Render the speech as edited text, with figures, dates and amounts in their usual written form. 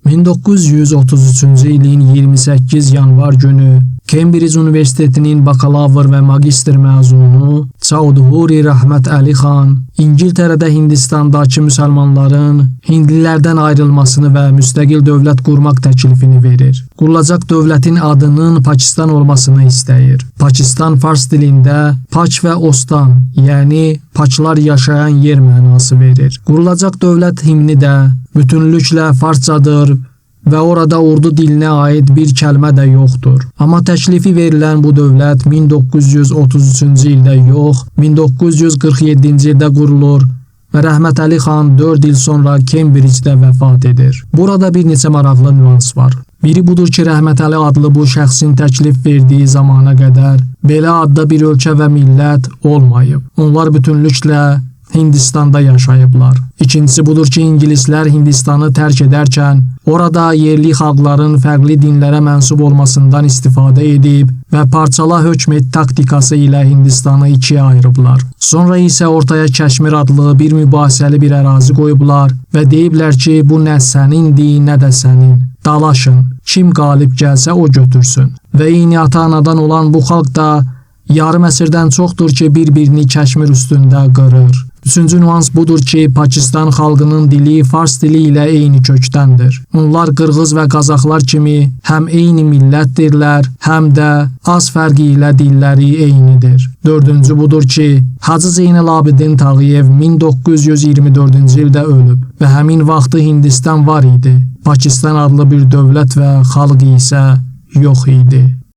1933-cü ilin 28 yanvar günü Cambridge Universitetinin bakalavr və magistr məzunu Chaudhuri Rəhmət Əli xan İngiltərədə Hindistandakı müsəlmanların hindlilərdən ayrılmasını və müstəqil dövlət qurmaq təklifini verir. Qurulacaq dövlətin adının Pakistan olmasını istəyir. Pakistan fars dilində Pak və Ostan, yəni Paklar yaşayan yer mənası verir. Qurulacaq dövlət himni də bütünlüklə farsçadır və orada urdu dilinə aid bir kəlmə də yoxdur. Amma təklifi verilən bu dövlət 1933-cü ildə yox, 1947-ci ildə qurulur və Rəhmət Əli xan 4 il sonra Cambridge-də vəfat edir. Burada bir neçə maraqlı nüans var. Biri budur ki, Rəhmət Əli adlı bu şəxsin təklif verdiyi zamana qədər belə adda bir ölkə və millət olmayıb. Onlar bütünlüklə Hindistanda yaşayıblar. İkincisi budur ki, ingilislər Hindistanı tərk edərkən orada yerli xalqların fərqli dinlərə mənsub olmasından istifadə edib və parçala hökm et taktikası ilə Hindistanı ikiyə ayırıblar. Sonra isə ortaya Kəşmir adlı bir mübahisəli bir ərazi qoyublar və deyiblər ki, bu nə sənindir, nə də sənin. Dalaşın, kim qalib gəlsə o götürsün. Və eyni ata-anadan olan bu xalq da yarım əsrdən çoxdur ki, bir-birini Kəşmir üstündə qırır. Üçüncü nüans budur ki, Pakistan xalqının dili fars dili ilə eyni kökdəndir. Onlar qırğız və qazaxlar kimi həm eyni millətdirlər, həm də az fərqi ilə dilləri eynidir. Dördüncü budur ki, Hacı Zeynalabidin Tağıyev 1924-cü ildə ölüb və həmin vaxtı Hindistan var idi. Pakistan adlı bir dövlət və xalq isə yox idi.